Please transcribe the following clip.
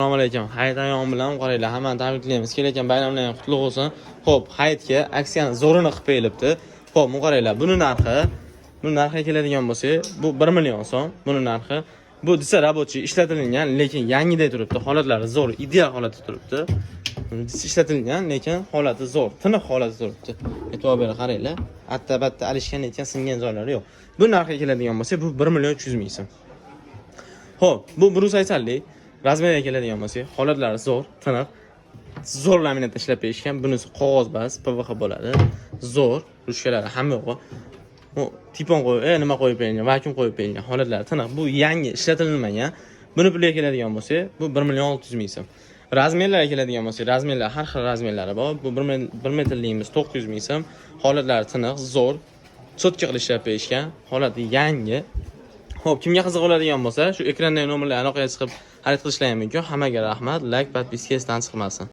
Assalomu alaykum. Hayit ayyomi bilan, qaranglar, hammani tabriklaymiz. Kelayotgan bayramlar ham qutlug' bo'lsin. Xo'p, hayitga aksiyani zo'rini qilib qo'yilibdi. Xo'p, bu qaranglar, buni narxiga keladigan bo'lsak, bu 1 million so'm, buni narxi. Bu desa рабочий ishlatilgan, lekin yangiday turibdi. Holatlari zo'r, ideal holatda turibdi. Buni desa ishlatilgan, lekin holati zo'r, tiniq holatda turibdi. E'tibor berib qaranglar. Atta-batta alishgan etgan singan joylari yo'q. Bu narxiga keladigan bo'lsak, bu 1 million 300 ming so'm. Xo'p, bu 180lik размер ga keladigan bo'lsak, holatlari zo'r, tiniq. Zo'r laminatda ishlab berishgan. Bunisi qog'oz bas, PVX bo'ladi. Zo'r, ruchkalari hamma yo'q. Bu tipon qo'yib, nima qo'yib berilgan, vakuum qo'yib berilgan, holatlari tiniq. Bu yangi ishlatilmagan. Buni puliga keladigan bo'lsak, bu 1 million 600 ming so'm. Размер larga keladigan bo'lsak, размер lar har xil размер lari bor. Bu 1 metrligimiz 900 ming so'm. Holatlari tiniq, zo'r. Чётко qilib ishlab berishgan, holati yangi. Xo'p, kimga qiziq bo'ladigan bo'lsa, shu ekrandagi nomerlar aloqaga chiqib xarid qilishlari mumkin. Hammaga rahmat. Layk, подписка esdan chiqmasin.